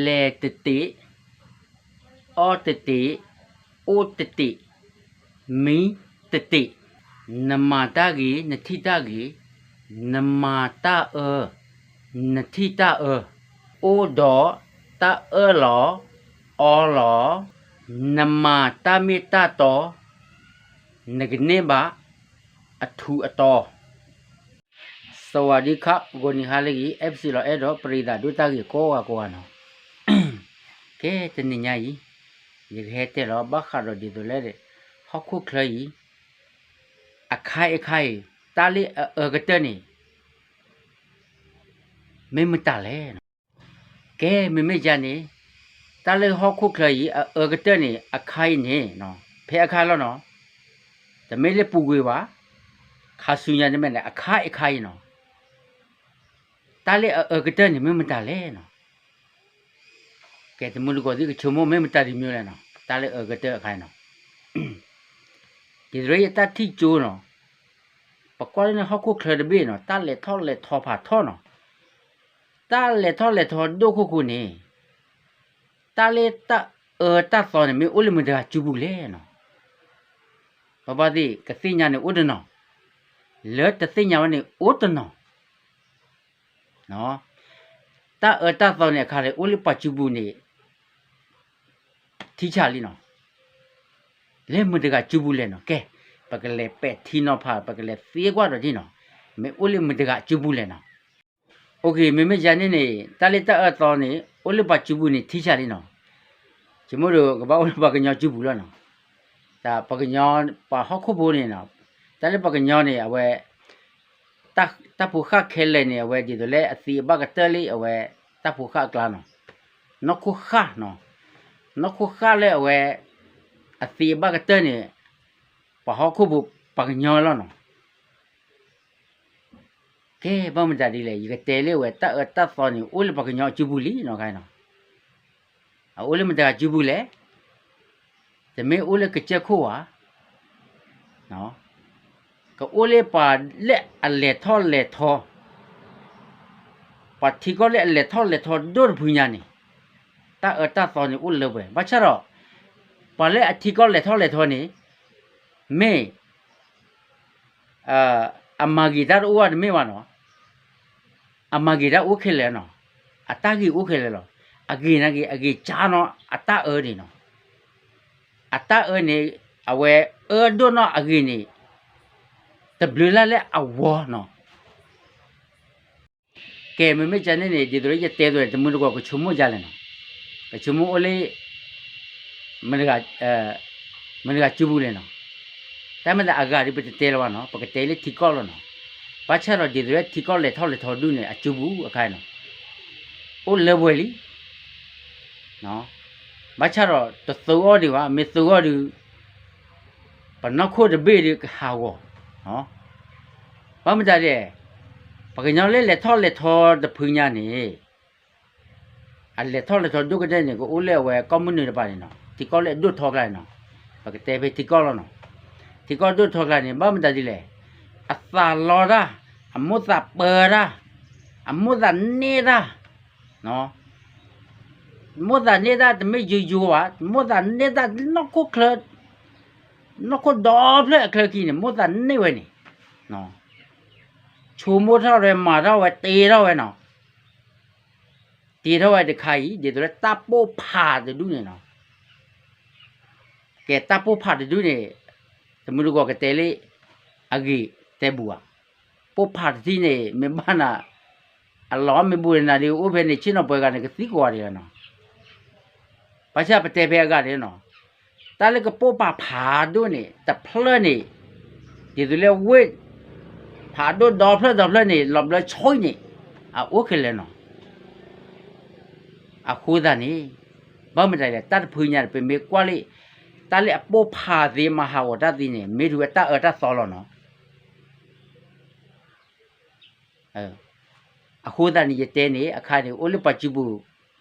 လဲၤတတ့ၢ်, အီၣ်တတ့ၢ်, အိၣ်တတ့ၢ်, မံတတ့ၢ်. နမၤတၢ်ဂ့ၤ, နထံၣ်တၢ်ဂ့ၤ, နမၤတၢ်အၢ, နထံၣ်တၢ်အၢ, အိၣ်ဒီးတၢ်အၢၣ်လီၤ, အီလီၤ, နမၤတၢ်မ့ၢ်တၢ်တီ, နကန့ၢ်ဘၣ်အထူးအတီၤ. စဝၤဒံခး ဂီၤနံၤဟါလၢအဂ့ၤ အဲၣ်ပစံးလီၤအဲၣ်ဒီး ပရံသးဒိၣ်တၢ်ဂ့ၢ်ကိးဂၤကိးဂၤနီၤ. ကဲ တနံၤညါအံၤ ယကဟဲတဲလီၤဘၣ်ဃးဒီးဒ်သိးလၢ ဟီၣ်ခိၣ်ချၢအံၤ အခါအံၤအခါအံၤ တၢ်လၢအအၢကတၢၢ်န့ၣ် မ့ၢ်မတၤလဲၣ်နီၤ. ကဲ မ့မ့ၢ်ယၤန့ၣ် တၢ်လၢဟီၣ်ခိၣ်ချၢအံၤ အအၢကတၢၢ်န့ၣ် အခါအံၤန့ၣ် ဖဲအခါလီၤနီၤ. တမ့ၢ်လၢပူၤကွံာ်ဘၣ်, ခါဆူညါတမ့ၢ်န့ၣ် အခါအံၤအခါအံၤနီၤ. တၢ်လၢအအၢကတၢၢ်န့ၣ် မ့ၢ်မတၤလဲၣ်နီၤ. ကဲ တမုၢ်တကိးသ့ၣ်ကဆိကမိၣ် မ့ၢ်မတၤတမံၤလဲၣ်နီၤ တၢ်လၢအအၢကတၢၢ်အခါအံၤနီၤ. ဒ်သိးလၢယတၢ်ထံၣ်ကၠိနီၤ, ပကွၢ်လၢန့ၣ်ဟီၣ်ခိၣ်ချၢတဘ့ၣ်နီၤ တၢ်လဲၤထီၣ်လဲၤထီဖးထီနီၤ. တၢ်လဲၤထီၣ်လဲၤထီဒိၣ်ခိၣ်ခိၣ်န့ၣ် တၢ်လၢတၢ်အၢတၢ်သီန့ၣ် မ့ၢ်အိၣ်လၢမတၤတဂၤစုပူၤလဲၣ်နီၤ. ပဘၣ်သ့ၣ်ကသ့ၣ်ညါန့ၣ်အိၣ်တနီၤ, လၢတသ့ၣ်ညါဝဲန့ၣ်အိၣ်တနီၤ. တၢ်အၢတၢ်သီန့ၣ်အခါန့ၣ် အိၣ်လၢပှၤစုပူၤန့ၣ် ထံဆးလံနီၤ. လၢမတၤတဂၤစုပူၤလဲၣ်နီၤ. ကဲ ပကလဲၤပဲာ်ထံနီၤဖး ပကလဲၤသ့ကွၢ်ဒီးဒ်နီၤ, မ့ၢ်အိၣ်လၢမတၤတဂၤစုပူၤလဲၣ်နီၤ. အိၣ်ခ့ မ့မ့ၢ်ယၤန့ၣ်န့ၣ် တၢ်လၢတၢ်အၢသီန့ၣ် အိၣ်လၢပှၤစုပူၤန့ၣ်ထံဆးလံနီၤ. ဆိကမိၣ်ဒီးကဘၣ်အိၣ်လၢပှၤကညီစုပူၤလီၤနီၤ. တၢ်ပှၤကညီ ပှၤဟီၣ်ခိၣ်ဖိန့ၣ်နီၤ, တၢ်လၢပှၤကညီန့ၣ် အဝဲ တၢ်ဖိဃၢ်ခဲလၢာ်န့ၣ် အဝဲဒ်သိးလၢအသံအဘၣ်ကတၢၢ်လံ အဝဲ တၢ်ဖိဃၢ်အကျါနီၤ, နီၢ်ခိၣ်ဃၢ်နီၤ, နီၢ်ခိၣ်ဃၢ်လၢအဝဲ အသံအဘၣ်ကတၢၢ်န့ၣ် ပှၤဟီၣ်ခိၣ်ဖိပှၤကညီလီၤနီၤ. ကဲ ဘၣ်မတၤဒ်လဲၣ် ယကတဲလၢအဝဲတၢ်အၢတၢ်သီန့ၣ် အိၣ်လၢပှၤကညီအစုပူၤလံနီၤ ခါနီၤ. အအိၣ်လၢမတၤတဂၤစုပူၤလဲၣ်. တမ့ၢ်အိၣ်လၢကစၢၢ်ခိၣ်ဧါ, ကအိၣ်လၢပှၤလၢအလဲၤထီၣ်လဲၤထီ, ပှၤထံကီၢ်လၢအလဲၤထီၣ်လဲၤထီဒိၣ်တဖုညါန့ၣ် တၢ်အၢတၢ်သီန့ၣ်အိၣ်လၢပှဲၤ, ဘၣ်ဆၣ်ဒီး ပှၤလၢအထံကီၢ်လဲၤထီၣ်လဲၤထီန့ၣ် မ့ၢ် အမၤဂ့ၤတၢ်တအိၣ်ဘၣ်တမ့ၢ်ဘၣ်နီၤ, အမၤဂ့ၤတၢ်အိၣ်ခဲလၢာ်နီၤ, အတၢ်ဂ့ၤအိၣ်ခဲလၢာ်လီၤ. အဂ့ၤန့ၣ်ဂ့ၤ အဂ့ၤကၢ်နီၤ အတၢ်အၢန့ၣ်နီၤ, အတၢ်အၢန့ၣ် အဝဲအၢဒိၣ်နီၢ်အဂ့ၤန့ၣ် တဘျုးလၢ်လၢအဝီနီၤ. ကဲ မ့မ့ၢ်ကန့ၣ်န့ၣ် ဒ်သိးလၢယတဲသိးန့ၣ် တမုၢ်တကိးကဆိကမိၣ်ဒ်လဲၣ်နီၤ, ကဆိကမိၣ်အိၣ်လၢ မတၤတဂၤစုပူၤလဲၣ်နီၤ. တၢ်မ့ၢ်သးအဂၤဒီးပတတဲလၢၤဘၣ်နီၤ, ပကတဲလၢထံကီၢ်လီၤနီၤ. ဘၣ်ဆၣ်ဒီးဒ်သိးလၢထံကီၢ်လဲၤထီၣ်လဲၤထီဒူၣ်န့ၣ် အစုပူၤအခါနီၤ, အိၣ်လၢပှဲၤလံ. ဘၣ်ဆၣ်ဒီးတသုးအီၣ်ဒံးဘၣ်, မ့ၢ်သုးအီၣ်ဒုး ပနီၢ်ခိၣ်တဘ့ၣ်ဒီးကဟးဂီၤ. ဘၣ်မတၤလဲၣ်, ပှၤကညီလၢလဲၤထီၣ်လဲၤထီတဖုညါန့ၣ် အလဲၤထီၣ်လဲၤထီဒိၣ်ကတၢၢ်န့ၣ် ကအိၣ်လၢအဝဲကီၢ်မုၢ်နုာ်တပၤန့ၣ်နီၤ, ထံကီၢ်လၢအဒိၣ်ထီကျါန့ၣ်နီၤ, ပကတဲဖဲထံကီၢ်လီၤနီၤ. ထံကီၢ်ဒိၣ်ထီကျါန့ၣ် ဘၣ်မတၤဒ်လဲၣ်, အသးလီတၢ်, အမိၣ်သးပၢတၢ်, အမိၣ်သးန့ၢ်တၢ်, မိၣ်သးန့ၢ်တၢ်တမ့ၢ်ယိယိဘၣ်, မိၣ်သးန့ၢ်တၢ်နီၢ်ခိၣ်ချၢ, နီၢ်ခိၣ်ဒီဖျၢၣ်အချၢခံန့ၣ် မိၣ်သးန့ၢ်ဝဲန့ၣ်, ဆိကမိၣ်ထီၣ်ဝဲ မၤထီၣ်ဝဲ တ့ထီၣ်ဝဲနီၤ. တ့ထီၣ်ဝဲတခါအံၤ ဒ်သိးလၢတၢ်ပိၢ်ဖးတဒူၣ်န့ၣ်နီၤ. ကဲ တၢ်ပိၢ်ဖးတဒူၣ်န့ၣ် တမုၢ်တကိးကတဲလၢ အဂ့ၤတဲဘူးဧါ. ပိၢ်ဖးတထံၣ်န့ၣ် မ့ၢ်ဘၣ်နၤ အလီၢ်မ့ၢ်ဘူးနၤဒီး အိၣ်ဖဲန့ၣ် ဆ့ၣ်နီၤပှဲၤဂၤန့ၣ် ကသံကိးဂၤဒဲးလီၤနီၤ. ဘၣ်ဆၣ်ပတဲဖဲအဂၤန့ၣ်နီၤ, တၢ်လၢကပိၢ်ဖးဖးဒိၣ်န့ၣ် တဖျၢၣ်န့ၣ် ဒ်သိးလၢဝ့ၢ် ဖးဒိၣ်ဒီဖျၢၣ်ဒီဖျၢၣ်န့ၣ် လီၤဘျၢဆီအံၤန့ၣ် အအိၣ်ခဲလၢာ်နီၤ. အဃိသတးန့ၣ် ဘၣ်မတၤလဲၣ် တၢ်တဖုညါန့ၣ် ပမ့ၢ်ကွၢ်လံ တၢ်လၢအပိၢ်ဖးသ့ မၤဟးဂီၤတၢ်သ့န့ၣ် မ့ၢ်ဒုးဝဲတၢ်အၢတၢ်သီလီၤနီၤ. အဃိသတးန့ၣ် ယတဲန့ၣ် အခါန့ၣ် အိၣ်လၢပှၤစုပူၤ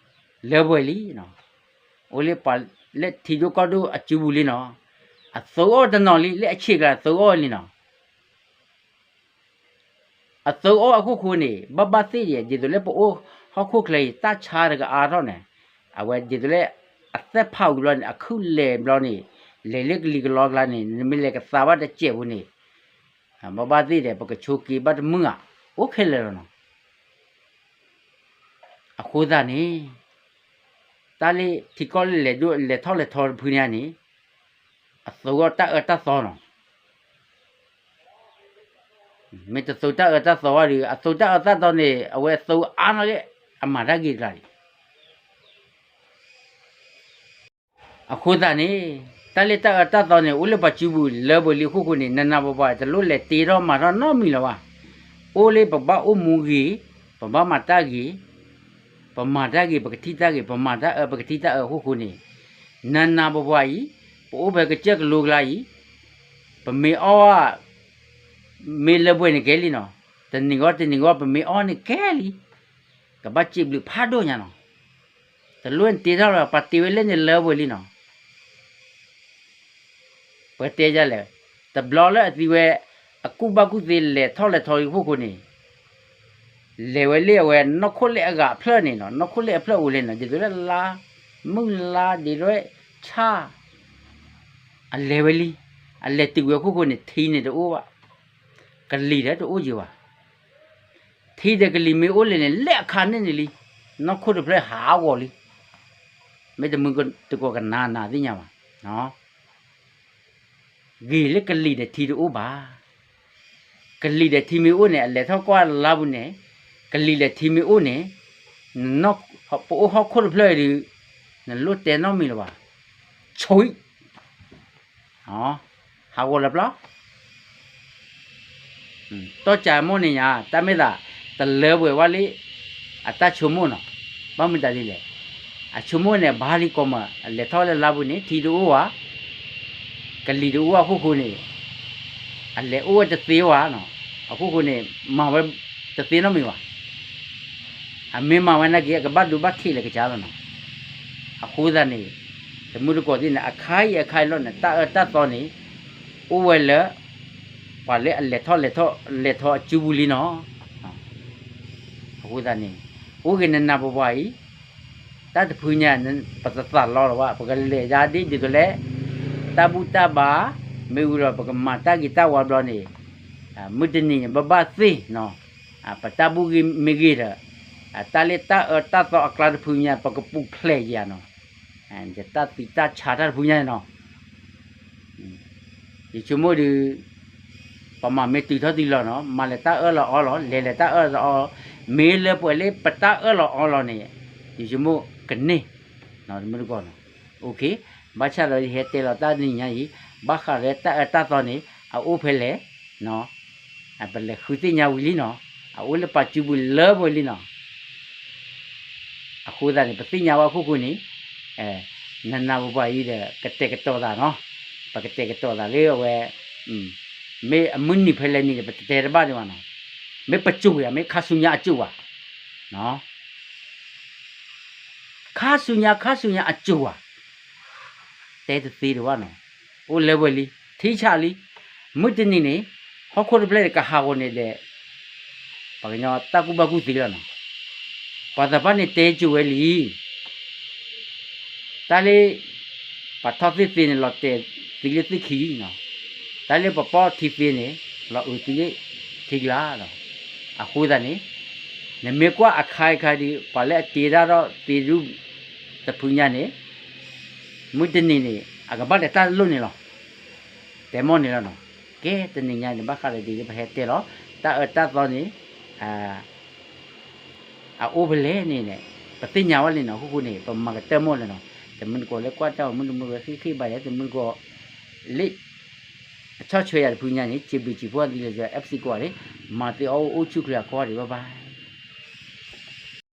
လၢပှဲၤလံနီၤ. အိၣ်လၢပှၤလၢထံဒိၣ်ကီၢ်ဒိၣ်အစုပူၤလံနီၤ. အသုးအီၣ်တနီၤလံ လၢအဆံးကျါသုးအီၣ်လံနီၤ. အသုးအီၣ်အခိၣ်ဃိန့ၣ် ဘၣ်ဘၣ်သ့ၣ်ဒ် ဒ်သိးလၢပအိၣ် ဟီၣ်ခိၣ်ချၢအံၤ တၢ်ဆါတကအါထီၣ်န့ၣ်, အဝဲဒ်သိးလၢ အသ့ၣ်ဖးဝံၤဘျီန့ၣ် အခုလဲၤဘျီန့ၣ်, လဲၤလၢကလံၤကလီကျါန့ၣ် နမ့ၢ်လဲၤကသးဘၣ်တစဲးပူၤန့ၣ်, ဘၣ်ဘၣ်သ့ၣ်ဒီး ပကဆိးက့ဘၣ်တမုာ်ဧါ, အိၣ်ခဲလၢာ်လီၤနီၤ. အဃိသတးန့ၣ် တၢ်လၢထံကီၢ်လၢလဲၤဒိၣ်လဲၤထီၣ်လဲၤထီတဖုညါန့ၣ်, အသိးအီၤတၢ်အၢတၢ်သီနီၤ. မ့ၢ်တသိးတၢ်အၢတၢ်သီဘၣ်ဒီး အသိးတၢ်အၢတၢ်သီန့ၣ် အဝဲအသိးအါနီၣ်လၢ အမၤတၢ်ဂ့ၤတကျါလံ. အဃိသတးန့ၣ် တၢ်လၢတၢ်အၢတၢ်သီန့ၣ် အိၣ်လၢပှၤစုပူၤလၢပှဲၤလံအဃိဃိန့ၣ် နနၤပပှၤ တလိၣ်လဲၤတ့ထီၣ်မၤထီၣ်နီတမံၤလၢၤဘၣ်. အိၣ်လၢပဘၣ်အိၣ်မူဂ့ၤ, ပဘၣ်မၤတၢ်ဂ့ၤ, ပမၤတၢ်ဂ့ၤ ပကထံၣ်တၢ်ဂ့ၤ, ပမၤတၢ်အၢ ပကထံၣ်တၢ်အၢအဃိဃိန့ၣ်, နနၤပပှၤအံၤ, ပအိၣ်ဖဲကစၢၢ်ကလိကျါအံၤ, ပမ့ၢ်အီၣ် မ့ၢ်လၢပှဲၤန့ၣ်ကဲလံနီၤ, တနံၤဂီၢ်တနံၤဂီၢ် ပမ့ၢ်အီၣ်န့ၣ်ကဲလံ, ကဘၣ်စံးဘျုးဖးဒိၣ်ညါနီၤ. တလိၣ်နတ့ထီၣ်လၢၤ ပှၤတ့ဝဲလၢန့ၣ်လၢပှဲၤလံနီၤ. ပတဲဒ်လဲၣ်, တဘျီလၢအသံဝဲ အကူၣ်ဘၣ်ကူၣ်သ့လဲၤထီၣ်လဲၤထီအဃိဃိန့ၣ်, လဲၤဝဲလၢအဝဲနီၢ်ခိၣ်လၢအဂၤအဖျၢၣ်န့ၣ်နီၤ, နီၢ်ခိၣ်လၢအဖျၢၣ်အိၣ်လဲၣ်နီၤ, ဒ်သိးလၢလါ, မုၢ်လါ ဒ်သိးဆၣ် အလဲၤဝဲလံ, အလဲၤတုၤဝဲအဃိဃိန့ၣ် ထံန့ၣ်တအိၣ်ဘၣ်, ကလံၤဒီးတအိၣ်ယံၤဘၣ်. ထံဒီးကလံၤမ့ၢ်အိၣ်လဲၣ်န့ၣ် လၢအခါန့ၣ်န့ၣ်လံ, နီၢ်ခိၣ်တဖျၢၣ်ဟးဂီၤလံ, မ့ၢ်တမုၢ်တကိးကနၤနၤသ့ၣ်ညါဘၣ်. ဂ့ၤလၢကလံၤဒီးထံတအိၣ်ဘၣ်. ကလံၤဒီးထံမ့ၢ်အိၣ်န့ၣ် အလဲၤထီၣ်ကွၢ်လါပူၤန့ၣ်, ကလံၤဒီးထံမ့ၢ်အိၣ်န့ၣ်, ပအိၣ်ဟီၣ်ခိၣ်တဖျၢၣ်အံၤဒီး, နလိၣ်တဲနီတမံၤလၢၤဘၣ်. ဆိ, ဟးဂီၤလၢပျီ တီၢ်ကမိၣ်န့ၣ်ညါ တၢ်မ့ၢ်သး တလၢပှဲၤဝဲလံ အတၢ်ဆိကမိၣ်နီၤ. ဘၣ်မနုၤတၢ်ဒ်လဲၣ်, အဆိကမိၣ်န့ၣ် ဘၣ်လံကိးမး အလဲၤထီၣ်လၢလါပူၤန့ၣ် ထံတအိၣ်ဘၣ်, ကလံၤတအိၣ်ဘၣ်အဃိဃိန့ၣ်, အလဲၤအိၣ်ဝဲတသ့ဘၣ်နီၤ. အဃိဃိန့ၣ် မၤဝဲတသ့နီတမံၤဘၣ်. အမ့ၢ်မၤဝဲနာ်က့ အကဘၣ်ဒိဘၣ်ထံးလၢကစၢ်လီၤနီၤ. အဃိသတးန့ၣ် တမုၢ်တကိးသ့ၣ်န့ၣ် အခါအံၤအခါအံၤလီၤန့ၣ် တၢ်အၢတၢ်သီန့ၣ် အိၣ်ဝဲလၢ ပှၤလၢအလဲၤထီၣ်လဲၤထီၣ်လဲၤထီၣ်အစုပူၤလံနီၤ. အဃိသတးန့ၣ် အိၣ်ဂ့ၤနနၢ်ပပှၤအံၤ တၢ်တဖုညါ ပတသးလီလီၤဘၣ် ပကလဲၤဒၣ်ဒ်ဒ်သိးလဲၣ်, တၢ်ဘူၣ်တၢ်ဘါ မ့ၢ်ဝံၤဒီး ပကမၤတၢ်ဂ့ၤတၢ်ဝါဘျီန့ၣ် မုၢ်တနံၤန့ၣ် ဘၣ်ဘၣ်သ့ၣ်နီၤ, ပတၢ်ဘူၣ်ဂ့ၤမ့ၢ်ဂ့ၤဒီး တၢ်လၢတၢ်အၢတၢ်သီအကျါတဖုညါ ပကပူၤဖျဲးယၤနီၤ, ယတၢ်သံတၢ်ဆါတၢ်တဖုညါန့ၣ်နီၤ. ယဆိကမိၣ်ဒီး ပမၤမ့ၢ်တုၤထီၣ်တုၤလီၤနီၤ, မၤလဲၤတၢ်အၢၣ်လီၤအီလီၤ, လဲၤလဲၤတၢ်အၢၣ်လီၤအီလီၤ, မ့ၢ်လၢပှဲၤလၢပတၢ်အၢၣ်လီၤအီလီၤန့ၣ် ယဆိကမိၣ်ကန့ၢ် တမုၢ်တကိးနီၤ. ဘၣ်ဆၣ်ဒီးယဟဲတဲလီၤတၢ်တနံၤညါအံၤ ဘၣ်ဃးလၢတၢ်အၢတၢ်သီန့ၣ် အအိၣ်ဖဲလဲၣ်, ပလဲၤဃုသ့ၣ်ညါဝံၤလံနီၤ, အအိၣ်လၢပှၤစုပူၤလၢပှဲၤလံနီၤ. အဃိသတးန့ၣ် ပသ့ၣ်ညါဝဲအခိၣ်ဃိန့ၣ် နနၢ်ပပှၤအံၤဒီး ကတဲာ်ကတီၤသးနီၤ, ပကတဲာ်ကတီၤသးလၢအဝဲ မ့ၢ်အမုၢ်နံၤဖဲလဲၣ်နံၤဒီး ပတတဲတဘၣ်ဒံးဘၣ်နီၤ. မ့ၢ်ပစိၤဝဲ မ့ၢ်ခါဆူညါအစိၤဘၣ်, ခါဆူညါ ခါဆူညါအစိၤဘၣ်, တဲတသ့ဒံးဘၣ်နီၤ. အိၣ်လၢပှဲၤလံ ထံဆးလံ, မုၢ်တနံၤန့ၣ် ဟီၣ်ခိၣ်တဖျၢၣ်န့ၣ် ကဟးဂီၤန့ၣ်ဒီး ပှၤကညီတၢ်ကူၣ်ဘၣ်ကူၣ်သ့လီၤနီၤ. ပှၤသးပှၢ်န့ၣ်တဲစိၤဝဲလံ တၢ်လၢ ပှၤထီၣ်သ့ၣ်သ့န့ၣ် လီၤတဲာ်သံလၢသ့ၣ်ခံနီၤ, တၢ်လၢပှၤပီၣ်ထံသ့န့ၣ် လီၤအုးသံလၢထံကျါလီၤ. အဃိသတးန့ၣ် နမ့ၢ်ကွၢ်အခါအခါဒီး ပှၤလၢအတ့တၢ်ထီၣ်သ့ဒူၣ်တဖုညါန့ၣ် မုၢ်တနံၤန့ၣ် အကဘၣ်လဲၤတၢ်လိၣ်န့ၣ်လီၤ. တဲမိၢ်န့ၣ်လီၤနီၤ. ကဲ တနံၤညါန့ၣ် ဘၣ်ဃးဒီးဒ်လၢပဟဲတဲလီၤ တၢ်အၢတၢ်သီန့ၣ် အအိၣ်ဖဲလဲၣ်န့ၣ် ပသ့ၣ်ညါဝဲလံနီၤ. အခိၣ်ဃိန့ၣ် ပမၤကတၢၢ်မိၢ်လၢၤနီၤ. တမုၢ်တကိးလၢကွၢ်တၢ်အိၣ်မုၢ်တမုၢ်ဝဲဃ့ၢ်ဃ့ၢ်ဘၣ်ယဲ တမုၢ်တကိး လၢ အဆီၣ်ထွဲယၤတဖုညါန့ၣ် စံးဘျုးစံးဖှိၣ်သးလၢ F C ကိးဂၤဒဲး မၤသ့အီၣ်အိၣ်ဆူၣ်ချ့အခီဒံး bye bye.